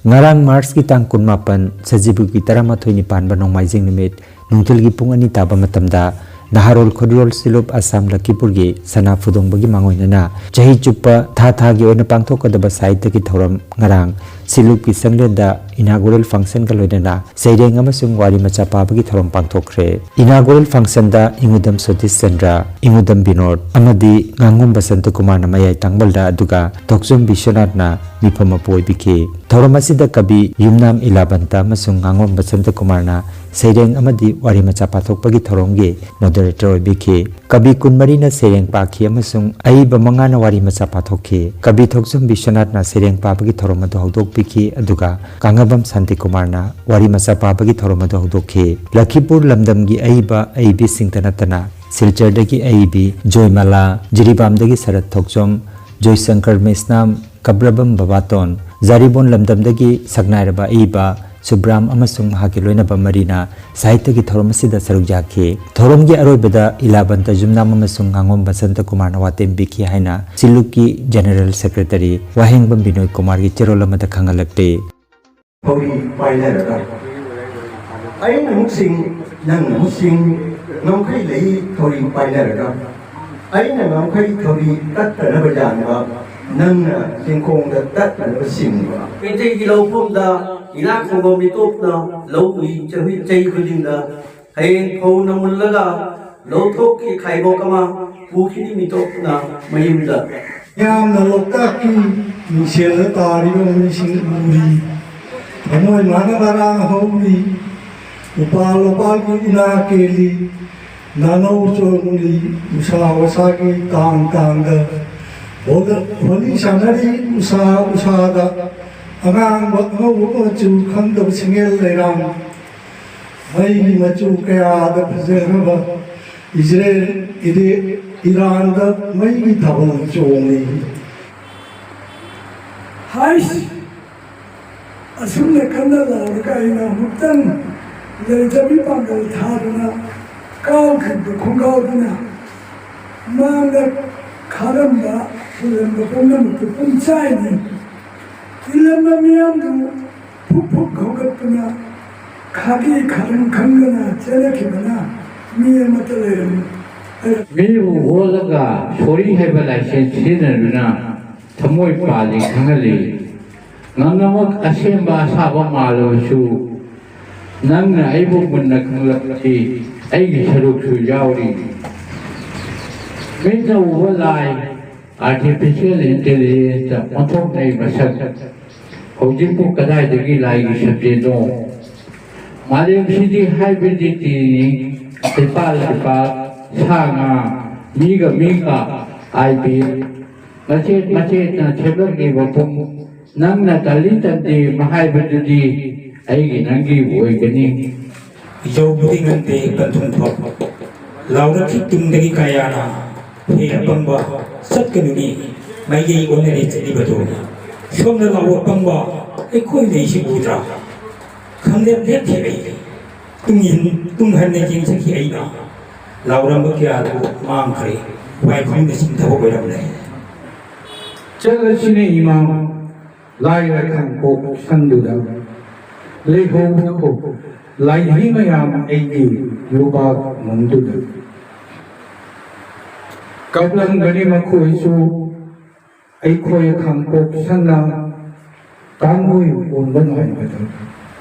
ꯉꯔꯥꯡ ꯃꯥꯔꯆꯀꯤ ꯇꯥꯡ ꯀꯨꯟꯃꯥꯄꯟ, ꯁꯖꯤꯕꯨꯒꯤ ꯇꯔꯥꯃꯥꯊꯣꯏꯅꯤ ꯄꯥꯟꯕ ꯅꯣꯡꯃꯥꯏꯖꯤꯡ ꯅꯨꯃꯤꯠ, ꯅꯨꯡꯊꯤꯜꯒꯤ ꯄꯨꯡ ꯑꯅꯤ ꯇꯥꯕ ꯃꯇꯝꯗ ꯅꯍꯥꯔꯣꯜ ꯈꯨꯗꯤꯔꯣꯜ ꯁꯤꯂꯨꯞ ꯑꯁꯥꯝ ꯂꯈꯤꯄꯨꯔꯒꯤ ꯁꯅꯥ ꯐꯨꯗꯣꯡꯕꯒꯤ ꯃꯥꯡꯑꯣꯏꯅꯅ ꯆꯍꯤ ꯆꯨꯞꯄ ꯊꯥ ꯊꯥꯒꯤ ꯑꯣꯏꯅ ꯄꯥꯡꯊꯣꯛꯀꯗꯕ ꯁꯥꯍꯤꯇ꯭ꯌꯒꯤ ꯊꯧꯔꯝ ꯉꯔꯥꯡ ꯁꯤꯂꯨꯞꯀꯤ ꯁꯪꯂꯦꯟꯗ inaugural functionꯒ ꯂꯣꯏꯅꯅ ꯁꯩꯔꯦꯡ ꯑꯃꯁꯨꯡ ꯋꯥꯔꯤ ꯃꯆꯥ ꯄꯥꯕꯒꯤ ꯊꯧꯔꯝ ꯄꯥꯡꯊꯣꯛꯈ꯭ꯔꯦ꯫ Inaugural functionꯗ ꯏꯉꯨꯗꯝ ꯁꯣꯇꯤꯁ ꯆꯟꯗ꯭ꯔ, ꯏꯉꯨꯗꯝ ꯕꯤꯅꯣꯗ ꯑꯃꯗꯤ ꯉꯥꯉꯣꯝ ꯕꯁꯟꯇ ꯀꯨꯃꯥꯔꯅ ꯃꯌꯥꯏ ꯇꯥꯡꯕꯜꯗ, ꯑꯗꯨꯒ ꯊꯣꯛꯆꯣꯝ ꯕꯤꯁ꯭ꯋꯅꯥꯊꯅ ꯃꯤꯐꯝ ꯃꯄꯨ ꯑꯣꯏꯕꯤꯈꯤ꯫ ꯊꯧꯔꯝ ꯑꯁꯤꯗ ꯀꯕꯤ ꯌꯨꯝꯅꯥꯝ ꯏꯂꯥꯕꯟꯇ ꯑꯃꯁꯨꯡ ꯉꯥꯉꯣꯝ ꯕꯁꯟꯇ ꯀꯨꯃꯥꯔꯅ ꯁꯩꯔꯦꯡ ꯑꯃꯗꯤ ꯋꯥꯔꯤ ꯃꯆꯥ ꯄꯥꯊꯣꯛꯄꯒꯤ ꯊꯧꯔꯝꯒꯤ moderator ꯑꯣꯏꯕꯤꯈꯤ꯫ ꯀꯕꯤ ꯀꯨꯟꯃꯔꯤꯅ ꯁꯩꯔꯦꯡ ꯄꯥꯈꯤ ꯑꯃꯁꯨꯡ ꯑꯏꯕ ꯃꯉꯥꯅ ꯋꯥꯔꯤ ꯃꯆꯥ ꯄꯥꯊꯣꯛꯈꯤ꯫ ꯀꯕꯤ ꯊꯣꯛꯆꯣꯝ ꯕꯤꯁ꯭ꯋꯅꯥꯊꯅ ꯁꯩꯔꯦꯡ ꯄꯥꯕꯒꯤ ꯊꯧꯔꯝ ꯑꯗꯨ ꯍꯧꯗꯣꯛꯄꯤꯈꯤ, ꯑꯗꯨꯒ ꯀꯥꯉꯕꯝ ꯁꯥꯟꯇꯤꯀꯨꯃꯥꯔꯅ ꯋꯥꯔꯤ ꯃꯆꯥ ꯄꯥꯕꯒꯤ ꯊꯧꯔꯝ ꯑꯗꯨ ꯍꯧꯗꯣꯛꯈꯤ꯫ ꯂꯈꯤꯄꯨꯔ ꯂꯝꯗꯝꯒꯤ ꯑꯏꯕ ꯑꯏꯕꯤꯁꯤꯡꯇ ꯅꯠꯇꯅ ꯁꯤꯜꯆꯔꯗꯒꯤ ꯑꯏꯕꯤ ꯖꯣꯏꯃꯂꯥ, ꯖꯤꯔꯤꯕꯥꯝꯗꯒꯤ ꯁꯔꯠ ꯊꯣꯛꯆꯣꯝ, ꯖꯣꯏꯁꯪꯀꯔ ꯃꯦꯁꯅꯥꯝ, ꯀꯕ꯭ꯔꯕꯝ ꯕꯕꯥꯇꯣꯟ, ꯖꯥꯔꯤꯕꯣꯟ ꯂꯝꯗꯝꯗꯒꯤ ꯁꯛꯅꯥꯏꯔꯕ ꯑꯏꯕ ꯁꯨꯕ꯭ꯔꯥꯝ ꯑꯃꯁꯨꯡ ꯃꯍꯥꯛꯀꯤ ꯂꯣꯏꯅꯕ ꯃꯔꯤꯅ ꯁꯥꯍꯤꯇ꯭ꯌꯒꯤ ꯊꯧꯔꯝ ꯑꯁꯤꯗ ꯁꯔꯨꯛ ꯌꯥꯈꯤ꯫ ꯊꯧꯔꯝꯒꯤ ꯑꯔꯣꯏꯕꯗ ꯏꯂꯥꯕꯟꯇ ꯌꯨꯝꯅꯥꯝ ꯑꯃꯁꯨꯡ ꯉꯥꯉꯣꯝ ꯕꯁꯟꯇ ꯀꯨꯃꯥꯔꯅ ꯋꯥꯇꯦꯝ ꯄꯤꯈꯤ ꯍꯥꯏꯅ ꯁꯤꯜꯂꯨꯛꯀꯤ General Secretary ꯋꯥꯍꯦꯡꯕꯝ ꯕꯤꯅꯣꯏ ꯀꯨꯃꯥꯔꯒꯤ ꯆꯦꯔꯣꯜ ꯑꯃꯗ ꯈꯪꯍꯜꯂꯛꯂꯤ꯫ ꯊꯧꯔꯤ ꯄꯥꯏꯅꯔꯒ, ꯑꯩꯅ ꯑꯃꯨꯛ ꯁꯤꯡ, ꯅꯪꯅ ꯑꯃꯨꯛ ꯁꯤꯡ, ꯉꯝꯈꯩ ꯂꯩ ꯊꯧꯔꯤ ꯄꯥꯏꯅꯔꯒ, ꯑꯩꯅ ꯉꯝꯈꯩ ꯊꯧꯔꯤ ꯇꯠꯇꯅꯕ ꯌꯥꯟꯕ, ꯅꯪꯅ ꯆꯤꯡꯈꯣꯡꯗ ꯇꯠꯅꯅꯕ ꯁꯤꯡꯕ꯫ ꯃꯩꯇꯩꯒꯤ ꯂꯧꯐꯝꯗ ꯏꯅꯥꯛ ꯈꯨꯟꯕ ꯃꯤꯇꯣꯞꯅ ꯂꯧ ꯎꯏ꯫ ꯆꯍꯤ, ꯆꯍꯤ ꯈꯨꯗꯤꯡꯗ ꯍꯌꯦꯡ ꯐꯧꯅ ꯃꯨꯜꯂꯒ ꯂꯧꯊꯣꯛꯈꯤ ꯈꯥꯏꯕꯣꯛ ꯑꯃ ꯄꯨꯈꯤꯅꯤ ꯃꯤꯇꯣꯞꯅ ꯃꯌꯨꯝꯗ꯫ ꯌꯥꯝꯅ ꯂꯣꯛꯇꯥꯛꯀꯤ ꯃꯤꯡꯁꯦꯜꯗ ꯇꯥꯔꯤꯕ ꯃꯃꯤꯁꯤꯡ ꯎꯔꯤ꯫ ꯊꯃꯣꯏ ꯃꯥꯅ ꯃꯔꯥꯡ ꯍꯧꯔꯤ꯫ ꯎꯄꯥꯜ ꯋꯥꯄꯥꯜꯒꯤ ꯎꯅꯥ ꯀꯦꯜꯂꯤ꯫ ꯅꯥꯅꯧ ꯆꯣꯡꯂꯤ꯫ ꯎꯁꯥ ꯋꯥꯁꯥꯒꯤ ꯇꯥꯡ ꯇꯥꯡꯗ ꯍꯣꯂꯤ ꯁꯥꯟꯅꯔꯤ꯫ ꯎꯁꯥ ꯎꯁꯥꯗ ꯑꯉꯥꯡꯕ ꯑꯉꯧꯕ ꯃꯆꯨ ꯈꯪꯗꯕ ꯁꯤꯡꯉꯦꯜ ꯂꯩꯔꯥꯡ꯫ ꯃꯩꯒꯤ ꯃꯆꯨ ꯀꯌꯥꯗ ꯐꯖꯈ꯭ꯔꯕ ꯏꯖꯔꯦꯜ, ꯏꯗꯤ-, ꯏꯔꯥꯟꯗ ꯃꯩꯒꯤ ꯊꯥꯕꯜ ꯆꯣꯡꯂꯤ꯫ ꯍꯥꯏꯁ! ꯑꯁꯨꯝꯅ ꯀꯟꯅ ꯂꯥꯎꯔꯒ ꯑꯩꯅ ꯑꯃꯨꯛꯇꯪ ꯂꯩꯖꯕꯤ ꯄꯥꯡꯒꯜ ꯊꯥꯗꯨꯅ ꯀꯥꯎꯈꯤꯕ ꯈꯣꯡꯒꯥꯎꯗꯨꯅ ꯃꯥꯡꯗ ꯈꯥꯔꯝꯕ ꯐꯨꯜꯂꯝꯕ ꯄꯨꯝꯅꯃꯛꯇꯨ ꯄꯨꯝꯆꯥꯏꯅꯤ꯫ ꯐꯨꯜꯂꯝꯕ ꯃꯤꯌꯥꯝꯗꯨ ꯐꯨꯛ ꯐꯨꯛ ꯍꯧꯒꯠꯇꯨꯅ ꯈꯥꯒꯤ ꯈꯥꯔꯝ ꯈꯪꯗꯅ ꯆꯦꯜꯂꯛꯈꯤꯕꯅ ꯃꯤ ꯑꯃꯠꯇ ꯂꯩꯔꯝꯃꯤ꯫ ꯃꯤꯕꯨ ꯑꯣꯜꯂꯒ ꯁꯣꯔꯤ ꯍꯥꯏꯕ ꯂꯥꯏꯁꯦꯟꯁ ꯁꯤꯖꯤꯟꯅꯗꯨꯅ ꯊꯃꯣꯏ ꯄꯥꯜꯂꯤ ꯈꯪꯍꯜꯂꯤ꯫ ꯉꯝꯅꯃꯛ ꯑꯁꯦꯡꯕ ꯑꯁꯥꯕ ꯃꯥꯜꯂꯕꯁꯨ, ꯅꯪꯅ ꯑꯩꯕꯨ ꯃꯨꯟꯅ ꯈꯪꯂꯕꯗꯤ ꯑꯩꯒꯤ ꯁꯔꯨꯛꯁꯨ ꯌꯥꯎꯔꯤ꯫ ꯃꯤꯠꯅ ꯎꯕ ꯂꯥꯏ, artificial intelligence ꯇ ꯑꯣꯟꯊꯣꯛꯅꯩ ꯃꯁꯛ꯫ ꯍꯧꯖꯤꯛꯄꯨ ꯀꯗꯥꯏꯗꯒꯤ ꯂꯥꯏꯒꯤ ꯁꯕꯖꯦꯛꯅꯣ? ꯃꯥꯂꯦꯝꯁꯤꯗꯤ ꯍꯥꯏꯕ꯭ꯔꯤꯗꯤꯇꯤꯅꯤ, ꯂꯩꯄꯥꯛ ꯂꯩꯄꯥꯛ, ꯁꯥ ꯉꯥ, ꯃꯤꯒ ꯃꯤꯒ, ꯑꯥꯏ ꯕꯤ, ꯃꯆꯦꯠ ꯃꯆꯦꯠꯅ ꯁꯦꯝꯂꯛꯂꯤꯕ ꯄꯨꯡ꯫ ꯅꯪꯅ ꯇꯜꯂꯤ ꯇꯟꯗꯦ ꯍꯥꯏꯕꯗꯨꯗꯤ ꯑꯩꯒꯤ ꯅꯪꯒꯤ ꯑꯣꯏꯒꯅꯤ꯫ ꯌꯧꯕꯗꯤ ꯉꯝꯗꯦ ꯀꯟꯊꯨꯡꯐꯝ꯫ ꯂꯥꯎꯔꯛꯈꯤ ꯇꯨꯡꯗꯒꯤ ꯀꯌꯥꯅ, "ꯍꯦ ꯑꯄꯪꯕ, ꯆꯠꯀꯅꯨꯅꯦ, ꯃꯥꯏꯀꯩ ꯑꯣꯟꯅꯔꯦ ꯆꯠꯂꯤꯕꯗꯣ꯫ ꯁꯣꯝꯗ ꯂꯥꯎꯕ ꯄꯪꯕ, ꯑꯩꯈꯣꯏ ꯂꯩꯁꯤ ꯎꯗ꯭ꯔꯥ?" ꯈꯪꯂꯦꯞ ꯂꯦꯞꯈꯤ ꯑꯩ꯫ ꯇꯨꯡ ꯏꯟ-, ꯇꯨꯡ ꯍꯟꯅ ꯌꯦꯡꯖꯈꯤ ꯑꯩꯅ꯫ ꯂꯥꯎꯔꯝꯕ ꯀꯌꯥꯗꯨ ꯃꯥꯡꯈ꯭ꯔꯦ꯫ ꯋꯥꯏꯈꯨꯝꯗ ꯆꯤꯡꯊꯕ ꯑꯣꯏꯔꯝꯂꯦ꯫ ꯆꯠꯂꯁꯤꯅꯦ ꯏꯃꯥ, ꯂꯥꯏꯔ ꯈꯥꯡꯄꯣꯛ ꯁꯪꯗꯨꯗ꯫ ꯂꯩꯍꯧꯕ ꯂꯥꯏꯙꯤ ꯃꯌꯥꯝ ꯑꯩꯒꯤ ꯂꯨꯕꯥꯛ ꯅꯨꯡꯗꯨꯗ꯫ ꯀꯞꯂꯝꯒꯅꯤ ꯃꯈꯣꯏꯁꯨ ꯑꯩꯈꯣꯏ ꯈꯥꯡꯄꯣꯛ ꯁꯪꯅ ꯇꯥꯡꯑꯣꯏ ꯑꯣꯟꯕ ꯉꯥꯏꯕꯗ꯫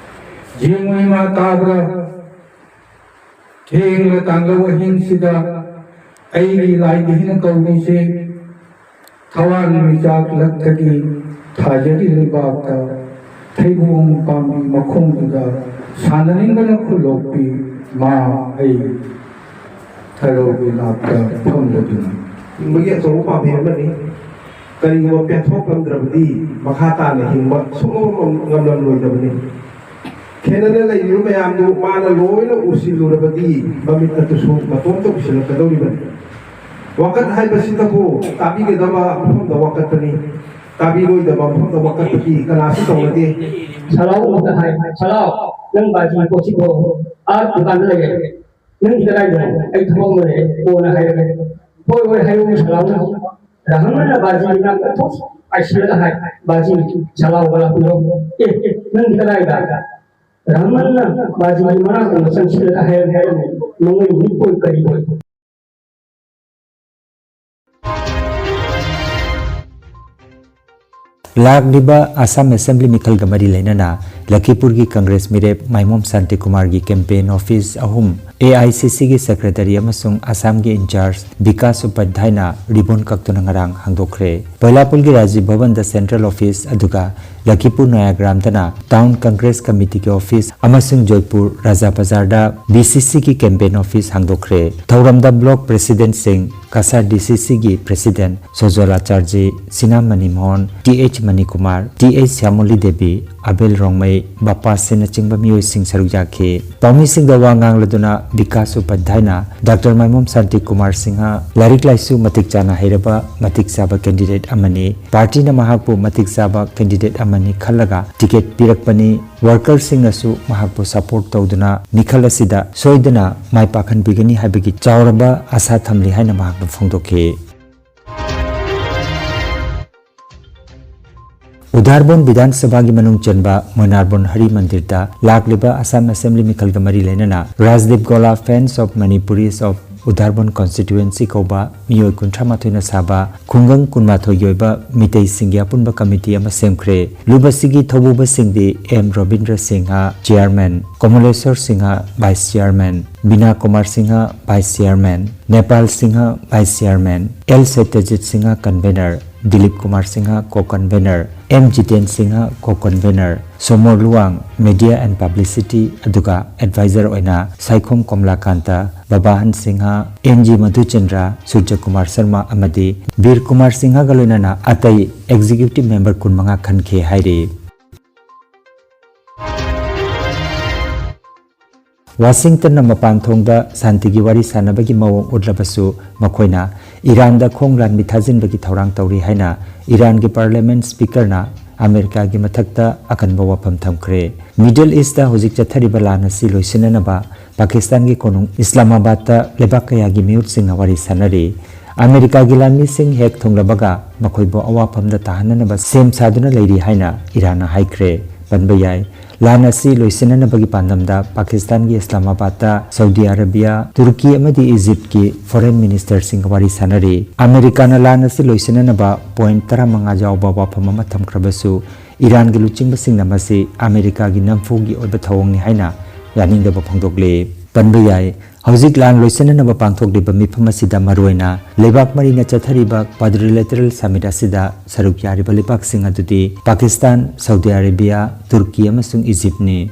ꯌꯦꯡꯉꯨ ꯏꯃꯥ ꯇꯥꯕ꯭ꯔꯥ? ꯊꯦꯡꯂ ꯇꯥꯡꯂ ꯑꯍꯤꯡꯁꯤꯗ ꯑꯩꯒꯤ ꯂꯥꯏꯙꯤꯅ ꯀꯧꯔꯤꯁꯦ꯫ ꯊꯋꯥꯟꯃꯤꯆꯥꯛ ꯂꯛꯇꯒꯤ ꯊꯥꯖꯒꯤ ꯂꯩꯕꯥꯛꯇ ꯊꯩꯕꯣꯡ ꯄꯥꯝꯕꯤ ꯃꯈꯣꯡꯗꯨꯗ ꯁꯥꯟꯅꯅꯤꯡꯕꯅ ꯈꯨꯂꯣꯛꯄꯤ ꯃꯥ ꯑꯩ ꯊꯔꯧꯒꯤ ꯅꯥꯛꯇ ꯐꯝꯂꯗꯨꯅ꯫ ꯍꯤꯡꯕꯒꯤ ꯑꯆꯧꯕ ꯄꯥꯝꯕꯩ ꯑꯃꯅꯤ꯫ ꯀꯔꯤꯒꯨꯝꯕ ꯄꯦꯟꯊꯣꯛꯂꯝꯗ꯭ꯔꯕꯗꯤ ꯃꯈꯥ ꯇꯥꯅ ꯍꯤꯡꯕ ꯁꯨꯡꯉꯝ ꯉꯝꯂꯝꯂꯣꯏꯗꯕꯅꯤ꯫ ꯈꯦꯠꯅꯅ ꯂꯩꯔꯤꯕ ꯃꯌꯥꯝꯗꯨ ꯃꯥꯅ ꯂꯣꯏꯅ ꯎꯁꯤꯜꯂꯨꯔꯕꯗꯤ ꯃꯃꯤꯠ ꯑꯗꯨꯁꯨ ꯃꯇꯣꯝꯇ ꯎꯁꯤꯜꯂꯛꯀꯗꯧꯔꯤꯕꯅꯤ꯫ ꯋꯥꯀꯠ ꯍꯥꯏꯕꯁꯤꯗꯕꯨ ꯇꯥꯕꯤꯒꯗꯕ ꯃꯐꯝꯗ ꯋꯥꯀꯠꯄꯅꯤ, ꯇꯥꯕꯤꯔꯣꯏꯗꯕ ꯃꯐꯝꯗ ꯋꯥꯀꯠꯄꯗꯤ ꯀꯅꯥꯁꯨ ꯇꯧꯅꯗꯦ꯫ ꯁꯂꯥꯎ ꯑꯃꯨꯛꯇ ꯍꯥꯏ, "ꯁꯂꯥꯎ, ꯅꯪ ꯕꯥꯖꯤ ꯄꯣꯠꯁꯤꯕꯣ ꯑꯥ ꯗꯨꯀꯥꯟꯗ ꯂꯩꯔꯦ꯫ ꯅꯪꯗꯤ ꯀꯗꯥꯏꯗꯅꯣ? ꯑꯩ ꯊꯕꯛ ꯑꯃ ꯂꯩꯔꯦ, ꯀꯣꯟꯅ ꯍꯥꯏꯔꯒꯦ꯫" "ꯍꯣꯏ, ꯍꯣꯏ, ꯍꯥꯏꯌꯨ, ꯁꯂꯥꯎ꯫" ꯔꯥꯍꯨꯜꯅ ꯕꯥꯖꯤꯒꯤ ꯃꯅꯥꯛꯇ ꯊꯣꯛ ꯄꯥꯏꯁꯤꯜꯂꯒ ꯍꯥꯏ, "ꯕꯥꯖꯤ, ꯁꯂꯥꯎ ꯂꯥꯛꯄꯤꯔꯣ꯫" "ꯑꯦ, ꯑꯦ, ꯅꯪꯗꯤ ꯀꯗꯥꯏꯗ?" ꯔꯥꯍꯨꯜꯅ ꯕꯥꯖꯤꯒꯤ ꯃꯅꯥꯛꯇ ꯆꯪꯁꯤꯜꯂꯒ ꯍꯥꯏꯔꯝꯃꯤ, ꯍꯥꯏꯔꯝꯃꯤ, ꯅꯣꯡꯃꯩ ꯅꯨꯃꯤꯠꯄꯣꯏ ꯀꯔꯤꯕꯣꯏ꯫ ꯂꯥꯛꯂꯤꯕ ꯑꯁꯥꯝ ꯑꯦꯁꯦꯝꯕ꯭ꯂꯤ ꯃꯤꯈꯜꯒ ꯃꯔꯤ ꯂꯩꯅꯅ ꯂꯈꯤꯄꯨꯔꯒꯤ ꯀꯪꯒ꯭ꯔꯦꯁ ꯃꯤꯔꯦꯞ ꯃꯥꯏꯃꯣꯝ ꯁꯥꯟꯇꯤ ꯀꯨꯃꯥꯔꯒꯤ ꯀꯦꯝꯄꯦꯟ ꯑꯣꯐꯤꯁ ꯑꯍꯨꯝ, ꯑꯦ ꯑꯥꯏ ꯁꯤ ꯁꯤꯒꯤ ꯁꯦꯀ꯭ꯔꯦꯇꯔꯤ ꯑꯃꯁꯨꯡ ꯑꯁꯥꯝꯒꯤ ꯏꯟꯆꯥꯔꯖ ꯕꯤꯀꯥꯁ ꯎꯄꯥꯙ꯭ꯌꯥꯏꯅ ꯔꯤꯕꯣꯟ ꯀꯛꯇꯨꯅ ꯉꯔꯥꯡ ꯍꯥꯡꯗꯣꯛꯈ꯭ꯔꯦ꯫ ꯕꯣꯏꯂꯥꯄꯨꯜꯒꯤ ꯔꯥꯖꯤꯕ ꯚꯕꯟꯗ ꯁꯦꯟꯇ꯭ꯔꯦꯜ ꯑꯣꯐꯤꯁ, ꯑꯗꯨꯒ ꯂꯈꯤꯄꯨꯔ ꯅꯌꯥꯒ꯭ꯔꯥꯝꯗꯅ ꯇꯥꯎꯟ ꯀꯪꯒ꯭ꯔꯦꯁ ꯀꯃꯤꯇꯤꯒꯤ ꯑꯣꯐꯤꯁ ꯑꯃꯁꯨꯡ ꯖꯣꯏꯄꯨꯔ ꯔꯥꯖꯥ ꯕꯖꯥꯔꯗ ꯕꯤ ꯁꯤ ꯁꯤꯒꯤ ꯀꯦꯝꯄꯦꯟ ꯑꯣꯐꯤꯁ ꯍꯥꯡꯗꯣꯛꯈ꯭ꯔꯦ꯫ ꯊꯧꯔꯝꯗ ꯕ꯭ꯂꯣꯛ ꯄ꯭ꯔꯦꯁꯤꯗꯦꯟꯠꯁꯤꯡ, ꯀꯁꯥꯔ ꯗꯤ ꯁꯤ ꯁꯤꯒꯤ president Sojol Acharjee, Sina Manimohan, T H Manikumar, T H Shyamoli Devi, Abel Rongmei, ꯕꯄꯥꯁꯤꯅꯆꯤꯡꯕ ꯃꯤꯑꯣꯏꯁꯤꯡ ꯁꯔꯨꯛ ꯌꯥꯈꯤ꯫ ꯄꯥꯎꯃꯤꯁꯤꯡꯗ ꯋꯥ ꯉꯥꯡꯂꯗꯨꯅ ꯕꯤꯀꯥꯁ ꯎꯄꯥꯙ꯭ꯌꯥꯏꯅ ꯗꯥꯛꯇꯔ ꯃꯥꯏꯃꯣꯝ ꯁꯥꯟꯇꯤ ꯀꯨꯃꯥꯔ ꯁꯤꯡꯍ ꯂꯥꯏꯔꯤꯛ ꯂꯥꯏꯁꯨ ꯃꯇꯤꯛ ꯆꯥꯅ ꯍꯩꯔꯕ, ꯃꯇꯤꯛ ꯆꯥꯕ ꯀꯦꯟꯗꯤꯗꯦꯠ ꯑꯃꯅꯤ꯫ ꯄꯥꯔꯇꯤꯅ ꯃꯍꯥꯛꯄꯨ ꯃꯇꯤꯛ ꯆꯥꯕ ꯀꯦꯟꯗꯤꯗꯦꯠ ꯑꯃꯅꯤ ꯈꯜꯂꯒ ꯇꯤꯀꯦꯠ ꯄꯤꯔꯛꯄꯅꯤ꯫ ꯋꯥꯔꯀꯔꯁꯤꯡꯅꯁꯨ ꯃꯍꯥꯛꯄꯨ ꯁꯄꯣꯔꯠ ꯇꯧꯗꯨꯅ ꯃꯤꯈꯜ ꯑꯁꯤꯗ ꯁꯣꯏꯗꯅ ꯃꯥꯏ ꯄꯥꯛꯍꯟꯕꯤꯒꯅꯤ ꯍꯥꯏꯕꯒꯤ ꯆꯥꯎꯔꯕ ꯑꯥꯁꯥ ꯊꯝꯂꯤ ꯍꯥꯏꯅ ꯃꯍꯥꯛꯅ ꯐꯣꯡꯗꯣꯛꯈꯤ꯫ ꯎꯗꯥꯔꯕꯣꯟ ꯕꯤꯙꯥꯟ ꯁꯚꯥꯒꯤ ꯃꯅꯨꯡ ꯆꯟꯕ ꯃꯣꯏꯅꯥꯔꯕꯣꯟ ꯍꯔꯤ ꯃꯟꯗꯤꯔꯗ ꯂꯥꯛꯂꯤꯕ ꯑꯁꯥꯝ ꯑꯦꯁꯦꯝꯕ꯭ꯂꯤ ꯃꯤꯈꯜꯒ ꯃꯔꯤ ꯂꯩꯅꯅ ꯔꯥꯖꯗꯤꯞ ꯒꯣꯂꯥ, Friends of Manipuris of ꯎꯗꯥꯔꯕꯣꯟ Constituency ꯀꯧꯕ ꯃꯤꯑꯣꯏ ꯀꯨꯟꯊ꯭ꯔꯥ ꯃꯥꯊꯣꯏꯅ ꯁꯥꯕ ꯈꯨꯡꯒꯪ ꯀꯨꯟꯃꯥꯊꯣꯏꯒꯤ ꯑꯣꯏꯕ ꯃꯤꯇꯩꯁꯤꯡꯒꯤ ꯑꯄꯨꯟꯕ ꯀꯃꯤꯇꯤ ꯑꯃ ꯁꯦꯝꯈ꯭ꯔꯦ꯫ ꯂꯨꯕꯁꯤꯒꯤ ꯊꯧꯕꯨꯕꯁꯤꯡꯗꯤ M Robindra Singh, chairman, Kamaleshor Singh, vice chairman, Bina Kumar Singh, vice chairman, Nepal Singh, vice chairman, L Satyajit Singh, convenor, Dilip Kumar Singh, co convenor, M Jiten Singh, co convenor, Somor Luwang, media and publicity, ꯑꯗꯨꯒ ꯑꯦꯗꯚꯥꯏꯖꯔ ꯑꯣꯏꯅ ꯁꯥꯏꯈꯣꯝ ꯀꯣꯝꯂꯥꯀꯥꯟꯇ, ꯕꯕꯥꯍꯟ ꯁꯤꯡꯍ, ꯑꯦꯟ ꯖꯤ ꯃꯙꯨꯆꯟꯗ꯭ꯔ, ꯁꯨꯔꯖ ꯀꯨꯃꯥꯔ ꯁꯔꯃ ꯑꯃꯗꯤ ꯕꯤꯔ ꯀꯨꯃꯥꯔ ꯁꯤꯡꯍꯒ ꯂꯣꯏꯅꯅ ꯑꯇꯩ ꯑꯦꯛꯖꯤꯀ꯭ꯌꯨꯇꯤꯚ ꯃꯦꯝꯕꯔ ꯀꯨꯟꯃꯉꯥ ꯈꯟꯈꯤ ꯍꯥꯏꯔꯤ꯫ ꯋꯥꯁꯤꯡꯇꯟꯅ ꯃꯄꯥꯟ ꯊꯣꯡꯗ ꯁꯥꯟꯇꯤꯒꯤ ꯋꯥꯔꯤ ꯁꯥꯟꯅꯕꯒꯤ ꯃꯑꯣꯡ ꯎꯠꯂꯕꯁꯨ, ꯃꯈꯣꯏꯅ ꯏꯔꯥꯟꯗ ꯈꯣꯡ ꯂꯥꯟꯃꯤ ꯊꯥꯖꯤꯟꯕꯒꯤ ꯊꯧꯔꯥꯡ ꯇꯧꯔꯤ ꯍꯥꯏꯅ ꯏꯔꯥꯟꯒꯤ ꯄꯥꯔꯂꯤꯌꯥꯃꯦꯟꯠ ꯁ꯭ꯄꯤꯀꯔꯅ ꯑꯃꯦꯔꯤꯀꯥꯒꯤ ꯃꯊꯛꯇ ꯑꯀꯟꯕ ꯋꯥꯐꯝ ꯊꯝꯈ꯭ꯔꯦ꯫ ꯃꯤꯗꯜ ꯏꯁꯇ ꯍꯧꯖꯤꯛ ꯆꯠꯊꯔꯤꯕ ꯂꯥꯟ ꯑꯁꯤ ꯂꯣꯏꯁꯤꯟꯅꯅꯕ ꯄꯥꯀꯤꯁꯇꯥꯟꯒꯤ ꯀꯣꯅꯨꯡ ꯏꯁꯂꯥꯃꯥꯕꯥꯗꯇ ꯂꯩꯕꯥꯛ ꯀꯌꯥꯒꯤ ꯃꯤꯍꯨꯠꯁꯤꯡꯅ ꯋꯥꯔꯤ ꯁꯥꯟꯅꯔꯤ꯫ ꯑꯃꯦꯔꯤꯀꯥꯒꯤ ꯂꯥꯟꯃꯤꯁꯤꯡ ꯍꯦꯛ ꯊꯨꯡꯂꯕꯒ ꯃꯈꯣꯏꯕꯨ ꯑꯋꯥꯐꯝꯗ ꯇꯥꯍꯟꯅꯅꯕ ꯁꯦꯝ ꯁꯥꯗꯨꯅ ꯂꯩꯔꯤ ꯍꯥꯏꯅ ꯏꯔꯥꯟꯅ ꯍꯥꯏꯈ꯭ꯔꯦ꯫ ꯄꯟꯕ ꯌꯥꯏ꯫ ꯂꯥꯟ ꯑꯁꯤ ꯂꯣꯏꯁꯤꯟꯅꯅꯕꯒꯤ ꯄꯥꯟꯗꯝꯗ ꯄꯥꯀꯤꯁꯇꯥꯟꯒꯤ ꯏꯁꯂꯥꯃꯥꯕꯥꯗꯇ ꯁꯥꯎꯗꯤ ꯑꯔꯥꯕꯤꯌꯥ, ꯇꯨꯔꯀꯤ ꯑꯃꯗꯤ ꯏꯖꯤꯞꯀꯤ ꯐꯣꯔꯦꯟ ꯃꯤꯅꯤꯁꯇꯔꯁꯤꯡꯒ ꯋꯥꯔꯤ ꯁꯥꯟꯅꯔꯤ꯫ ꯑꯃꯦꯔꯤꯀꯥꯅ ꯂꯥꯟ ꯑꯁꯤ ꯂꯣꯏꯁꯤꯟꯅꯅꯕ ꯄꯣꯏꯟꯠ ꯇꯔꯥꯃꯉꯥ ꯌꯥꯎꯕ ꯋꯥꯐꯝ ꯑꯃ ꯊꯝꯈ꯭ꯔꯕꯁꯨ, ꯏꯔꯥꯟꯒꯤ ꯂꯨꯆꯤꯡꯕꯁꯤꯡꯅ ꯃꯁꯤ ꯑꯃꯦꯔꯤꯀꯥꯒꯤ ꯅꯝꯐꯨꯒꯤ ꯑꯣꯏꯕ ꯊꯧꯑꯣꯡꯅꯤ ꯍꯥꯏꯅ ꯌꯥꯅꯤꯡꯗꯕ ꯐꯣꯡꯗꯣꯛꯂꯤ꯫ ꯄꯟꯕ ꯌꯥꯏ, ꯍꯧꯖꯤꯛ ꯂꯥꯟ ꯂꯣꯏꯁꯤꯟꯅꯅꯕ ꯄꯥꯡꯊꯣꯛꯂꯤꯕ ꯃꯤꯐꯝ ꯑꯁꯤꯗ ꯃꯔꯨꯑꯣꯏꯅ ꯂꯩꯕꯥꯛ ꯃꯔꯤꯅ ꯆꯠꯊꯔꯤꯕ Quadrilateral Summit ꯑꯁꯤꯗ ꯁꯔꯨꯛ ꯌꯥꯔꯤꯕ ꯂꯩꯕꯥꯛꯁꯤꯡ ꯑꯗꯨꯗꯤ ꯄꯥꯀꯤꯁꯇꯥꯟ, ꯁꯥꯎꯗꯤ ꯑꯔꯥꯕꯤꯌꯥ, ꯇꯨꯔꯀꯤ ꯑꯃꯁꯨꯡ ꯏꯖꯤꯞꯅꯤ꯫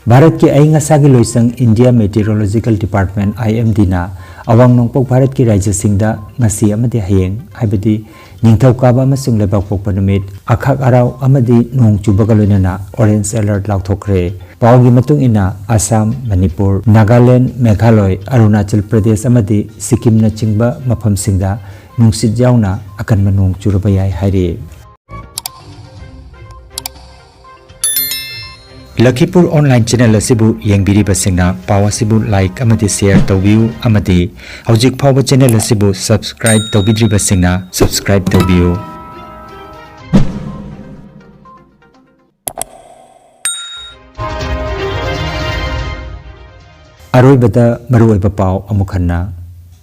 ꯚꯥꯔꯠꯀꯤ ꯑꯏꯪ ꯑꯁꯥꯒꯤ ꯂꯣꯏꯁꯪ India Meteorological Department, I M Dꯅ ꯑꯋꯥꯡ ꯅꯣꯡꯄꯣꯛ ꯚꯥꯔꯠꯀꯤ ꯔꯥꯖ꯭ꯌꯁꯤꯡꯗ ꯉꯁꯤ ꯑꯃꯗꯤ ꯍꯌꯦꯡ, ꯍꯥꯏꯕꯗꯤ ꯅꯤꯡꯊꯧꯀꯥꯕ ꯑꯃꯁꯨꯡ ꯂꯩꯕꯥꯛꯄꯣꯛꯄ ꯅꯨꯃꯤꯠ, ꯑꯈꯥꯛ ꯑꯔꯥꯎ ꯑꯃꯗꯤ ꯅꯣꯡ ꯆꯨꯕꯒ ꯂꯣꯏꯅꯅ orange alert ꯂꯥꯎꯊꯣꯛꯈ꯭ꯔꯦ꯫ ꯄꯥꯎꯒꯤ ꯃꯇꯨꯡ ꯏꯟꯅ, ꯑꯁꯥꯝ, ꯃꯅꯤꯄꯨꯔ, ꯅꯥꯒꯥꯂꯦꯟꯗ, ꯃꯦꯘꯥꯂꯣꯏ, ꯑꯔꯨꯅꯥꯆꯜ ꯄ꯭ꯔꯗꯦꯁ ꯑꯃꯗꯤ ꯁꯤꯛꯀꯤꯝꯅꯆꯤꯡꯕ ꯃꯐꯝꯁꯤꯡꯗ ꯅꯨꯡꯁꯤꯠ ꯌꯥꯎꯅ ꯑꯀꯟꯕ ꯅꯣꯡ ꯆꯨꯔꯕ ꯌꯥꯏ ꯍꯥꯏꯔꯤ꯫ ꯂꯈꯤꯄꯨꯔ online channel ꯑꯁꯤꯕꯨ ꯌꯦꯡꯕꯤꯔꯤꯕꯁꯤꯡꯅ ꯄꯥꯎ ꯑꯁꯤꯕꯨ like ꯑꯃꯗꯤ share ꯇꯧꯕꯤꯌꯨ ꯑꯃꯗꯤ ꯍꯧꯖꯤꯛ ꯐꯥꯎꯕ channel ꯑꯁꯤꯕꯨ subscribe ꯇꯧꯕꯤꯗ꯭ꯔꯤꯕꯁꯤꯡꯅ subscribe ꯇꯧꯕꯤꯌꯨ꯫ ꯑꯔꯣꯏꯕꯗ ꯃꯔꯨꯑꯣꯏꯕ ꯄꯥꯎ ꯑꯃꯨꯛ ꯍꯟꯅ꯫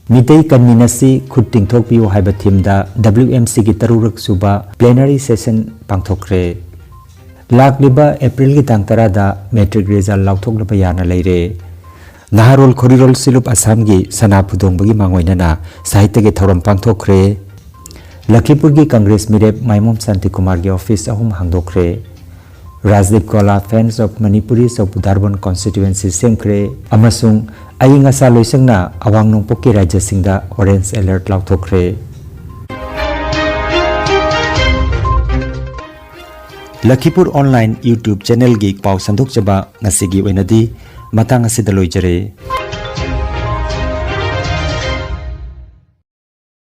ꯃꯤꯇꯩ ꯀꯟꯃꯤꯟꯅꯁꯤ, ꯈꯨꯠ ꯇꯤꯡꯊꯣꯛꯄꯤꯌꯨ ꯍꯥꯏꯕ themeꯗ W M Cꯒꯤ ꯇꯔꯨꯛꯔꯛ ꯁꯨꯕ plenary session ꯄꯥꯡꯊꯣꯛꯈ꯭ꯔꯦ꯫ ꯂꯥꯛꯂꯤꯕ Aprilꯒꯤ ꯇꯥꯡ ꯇꯔꯥꯗ matric result ꯂꯥꯎꯊꯣꯛꯂꯕ ꯌꯥꯅ ꯂꯩꯔꯦ꯫ ꯅꯍꯥꯔꯣꯜ ꯈꯣꯔꯤꯔꯣꯜ ꯁꯤꯂꯨꯞ ꯑꯁꯥꯝꯒꯤ ꯁꯅꯥ ꯐꯨꯗꯣꯡꯕꯒꯤ ꯃꯥꯡꯑꯣꯏꯅꯅ ꯁꯥꯍꯤꯇ꯭ꯌꯒꯤ ꯊꯧꯔꯝ ꯄꯥꯡꯊꯣꯛꯈ꯭ꯔꯦ꯫ ꯂꯈꯤꯄꯨꯔꯒꯤ ꯀꯪꯒ꯭ꯔꯦꯁ ꯃꯤꯔꯦꯞ ꯃꯥꯏꯃꯣꯝ ꯁꯥꯟꯇꯤꯀꯨꯃꯥꯔꯒꯤ office ꯑꯍꯨꯝ ꯍꯥꯡꯗꯣꯛꯈ꯭ꯔꯦ꯫ Rajdeep Kola Fans of Manipuri Saupudarbon Constituency ꯁꯦꯝꯈ꯭ꯔꯦ ꯑꯃꯁꯨꯡ ꯑꯏꯪ ꯑꯁꯥ ꯂꯣꯏꯁꯪꯅ ꯑꯋꯥꯡ ꯅꯣꯡꯄꯣꯛꯀꯤ ꯔꯥꯖ꯭ꯌꯁꯤꯡꯗ orange alert ꯂꯥꯎꯊꯣꯛꯈ꯭ꯔꯦ꯫ ꯂꯈꯤꯄꯨꯔ online YouTube channelꯒꯤ ꯄꯥꯎ ꯁꯟꯗꯣꯛꯆꯕ ꯉꯁꯤꯒꯤ ꯑꯣꯏꯅꯗꯤ ꯃꯇꯥꯡ ꯑꯁꯤꯗ ꯂꯣꯏꯖꯔꯦ꯫